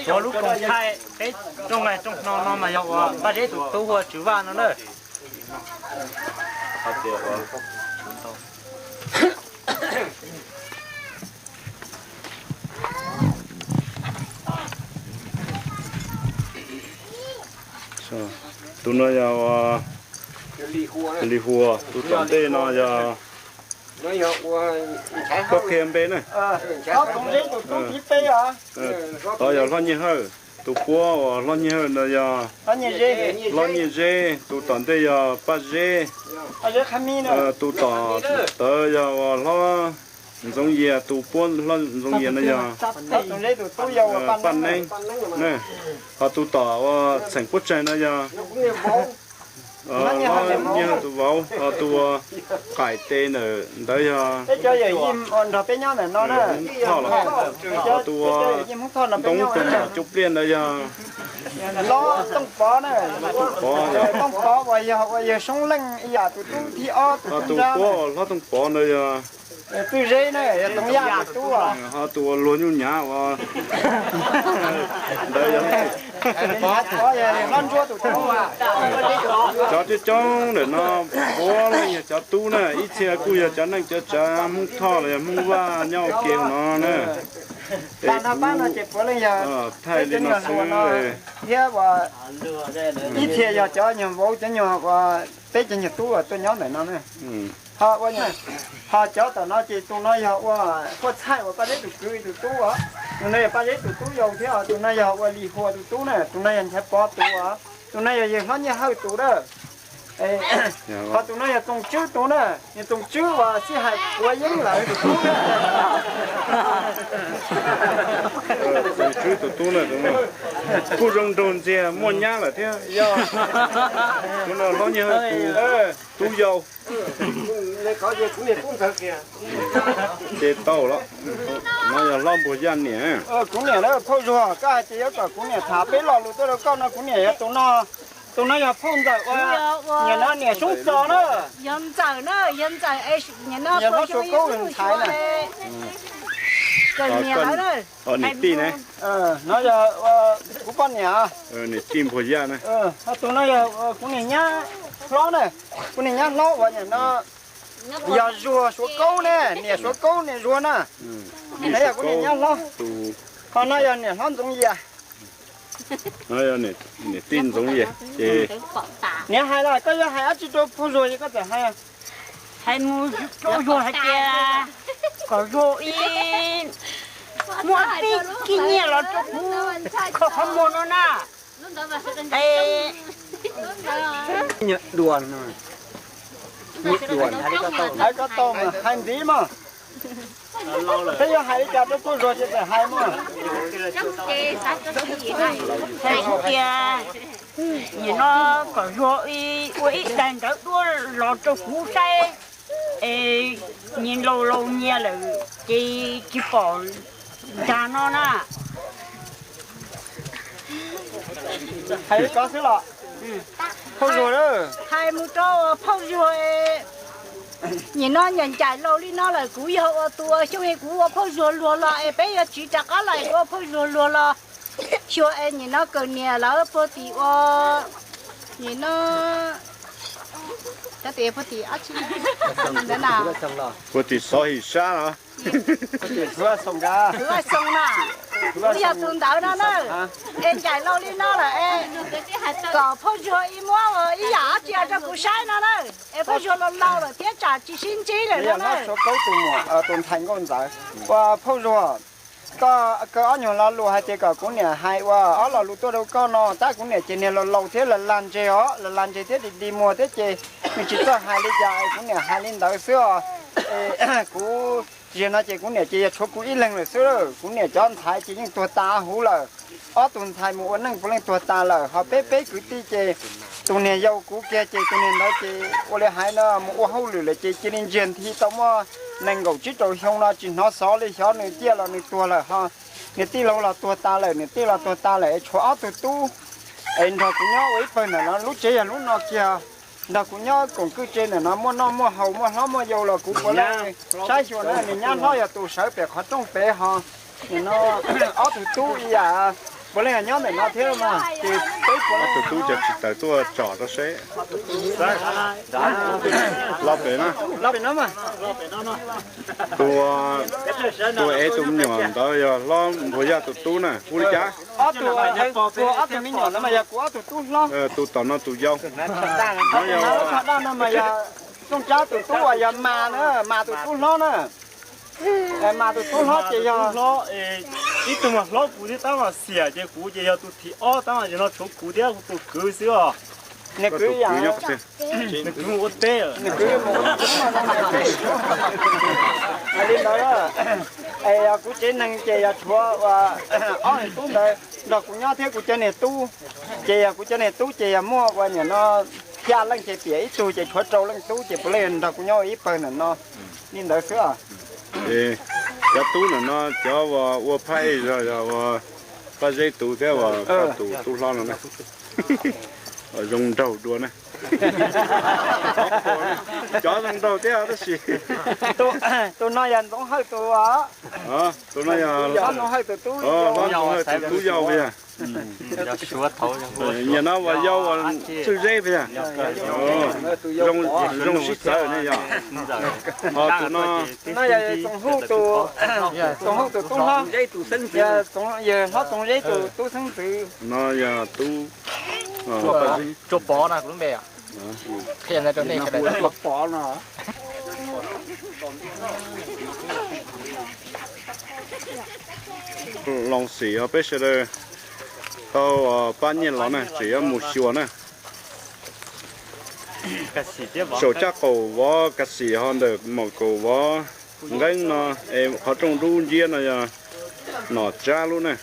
Cov lub koom thaij peb rooj nqaij rooj hno no mas yog uas Paj Zeb tus tub hu ua Tswv Vaj no na. Tus no yog Lis Huas, tus tom ntej no yog, koj qhia npe na. Tod yog Hlob Nyiaj Hawj, tus puab uas Hlob Nyiaj Hawj ntawd yog Hlob Nyiaj Zeb, tus tom ntej yog Paj Zeb, tus tom ntawd yog uas Hlob Ntxoov Yias, tus puab Hlob Ntxoov Yias no yog Paj Neeb, ho tus tom uas txheem puab tsaig no yog Hlob Nyiaj Hawj tus vauv, ho tus uas qaim tes ntawm ntawd yog Hmoob Thoj los, ho tus uas ntoo tus nyuam cub pliaj ntawd yog Tooj Pov, Tooj Pov uas yog ua yawg Soob Leej ib yam tus tub thib ob, ho tus puab uas Hlob Tooj Pov ntawd yog Txwj Zeb na, yog Tooj Yaj tus tub, ho tus uas luag nyuj nyav uas ntawd yog Hlob Ntsuab tus tub. Cov coob coob ntawm no puav leej yog cov tub na, ib txhia kuj yog cov neej cov tsav Hmoob Thoj los yog Hmoob Vaj nyob ua ke no na. Tag nrho pab no ces puav leej yog thaij li no xwb thiab, ib txhia yog cov nyuag vauv cov nyuag uas peb cov nyuag tub uas tuaj nyob ntawm no na. Ho ua, ho cov tom no ces tus no yog ua Huaj Txhaij uas Paj Zeb tus kwv tus tub os, tus no yog Paj Zeb tus tub yau thiab os, tus no yog ua Lis Huas tus tub na, tus no yog Nchaiv Pov tus os, tus no yog yawg Hlob Nyiaj Hawj tus na. Ho tus no yog Txoov Tswb tus na, yog Txoov Tswb uas sib hais quav yeeb lawm tus tub na. Txoov Tswb tus tub na, kuj zoo nraug ntxiag muaj nyab lawm thiab. Tus no Hlob Nyiaj Hawj tus tub yau. Ces tau los, no yog Hlob Npuag Yaj niam. Kuv niam na, phauj Zuag, koj hais tias yuav kom kuv niam tham peb lo lus tuaj rau koj no, kuv niam yog tus no, tus no yog phauj ntxawm ua, niam no niam Soob Txos na. Yog ntxawm na, yog ntxawm, yog Hlob Suav Kaub ntxhais na. Niam tij ne. No yog kuv poj niam. Niam tij Npuag Yaj na. Tus no yog kuv niam nyab hlob na, kuv niam nyab hlob uas niam no yog Zuag Suav Kaub ne, niam Suav Kaub niam Zuag na. No yog kuv niam nyab hlob. Ho no yog niam hlob Ntxoov Yias. Niam tij Ntxoov Yias ces niam hais los koj yuav hais dab tsi rau phauj Zuag es koj txawm hais. Hais mus rau Zuag hais tias kom Zuag ib muab tib kib nyiaj los rau kuv kho qhov muag no na. Hais koj tau mas hais ntxiv mog. Peb yuav hais li cas rau phauj Zuag ces txawm hais mog. Hais tias nim no kom Zuag ua ib daig ntawv duab los rau kuv saib, es nyias laus laus nyias lawm ces tsis pom dag no na. Hais li ko xwb los? Phauj Zuag, hais mus rau phauj Zuag. Nim no ncaim ncaim laus li no lawm, kuv yog ua tus ua xyoo es kuv ua phauj Zuag luag los es peb yuav tsiv rov qab los es kuv ua phauj Zuag luag los. Xyuas es nim no kawm niam lawv puag tim ua, nim no cov tias puag tim dab tsi ntawd na, puag tim Xov Him Sab los? Xov Xoo na, kuv yog tus ntawd no na. Es ncaim laus li no lawm es kom phauj Zuag ib muab ib yam dab tsi rau kuv saib no na. Es phauj Zuag laus laus lawm thiab tsam tsis sib ntsib lawm no na. Suav Kaub tus muam, tus ntxhais nkauj ntxawm, ua phauj Zuag, koj kaw ob nyuag lo lus hais tias kom kuv niam hais ua ob lo lus tuaj rau koj no, tab kuv niam ces niag laus laus thiab lag lag ntseg os, lag lag ntseg thiab dig dig muag thiab ces nws tsis txawj hais li cas es kuv niam hais li ntawd xwb os. Kuv ziag no ces kuv niam ces yog tshuav kuv ib leeg lawm xwb, kuv niam cov ntxhais ces yeej tuag tas huv lawm. Ob tug ntxhais mus ua neej puav leej tuag tas lawm, ho peb peb kwv tij ces tus niag yau kuv kiag ces tus niag ntawd ces ua li hais no mus ua hauj lwm lawm ces cia li ntsiag nthi tau muaj nees nkaum tsib rau xyoo no tsis hnov xov li, xyov nws ciaj los nws tuag lawm ho. Niam tij laug los tuag tas lawm, niam tij los tuag tas lawm es tshuav ob tug tub es nrog kuv nyob ua ib pawg ntawm no, lub tsev yog lub no kiag. Nrog kuv nyob koom kwj tse ntawm no, muaj noj muaj haus, muaj hlob muaj yau los kuv puav leej saib xyuas na. Niag nyab hlob yog tus sawv pem qhov rooj pem ho. Nim no ob tug tub ib yam Puav leej nyob ntawm no thiab mas ces peb puav leej. Ob tug tub ces tsis tawm tuaj tsom rau seb. Los pem no. Los pem no mas. Tus, tus ev tus me nyuam ntawd yog hlob Npuag Yaj tus tub na, hu li cas? Ob tug, tus ob tug me nyuam ntawd mas yog kuv ob tug tub hlob. Tus tom no tus yau. Tus no mas yog Txooj Tsab tus tub uas yog Mas na, Mas tus tub hlob na. Mas tus tub hlob ces yog ib tug mas hlob kuv thiab tab mas xiam ces kuv ces yog tus thib ob tab mas no tshuav kuv thiab kuv tus kwv xwb os. Nws kwv yam, nws kwv mus ua teb, nws kwv mus ua teb. Li ntawd, es yog kuv tsev neeg ces yog tshuav ob niam tub ntawd nrog kuv nyob thiab kuv cov niam tub. Ces yog kuv cov niam tub ces yog muaj ua niam no xya leej ces piam ib tug ces tshuav rau leej tub ces puav leej nrog kuv nyob ua ib pawg ntawm no. Li ntawd xwb. Cov tub ntawm no cov uas ua phaj ej zog yog ua Paj Zeb tus thiab uas Paj tus tub hlob no na. Zoo nraug dua na. Cov zoo nraug thiab tab sis tus no yog Ntxoov Hawj tus, tus no yog Ntxoov Hawj tus tub, Ntxoov Hawj tus tub yau yog. Nim no uas yau uas Txwj Zeb yog. Zoo sib txawv ne yog. Ho tus no, Txoov Hawj tus, Txoov Hawj tus tub hlob, yawg hlob Txoov Zeb tus tub xeeb ntxwv. No yog tub Tsua Pov no kuv lub npe. Loos Xim os, peb sawv daws tau pab nyiaj los na, tseem yuav mus xyuas na. Saum caj qaum vov kas xim ho ntawm maum kaum vov nqeeb no, es qhov rooj dub nciab no yog nom tsab lub na.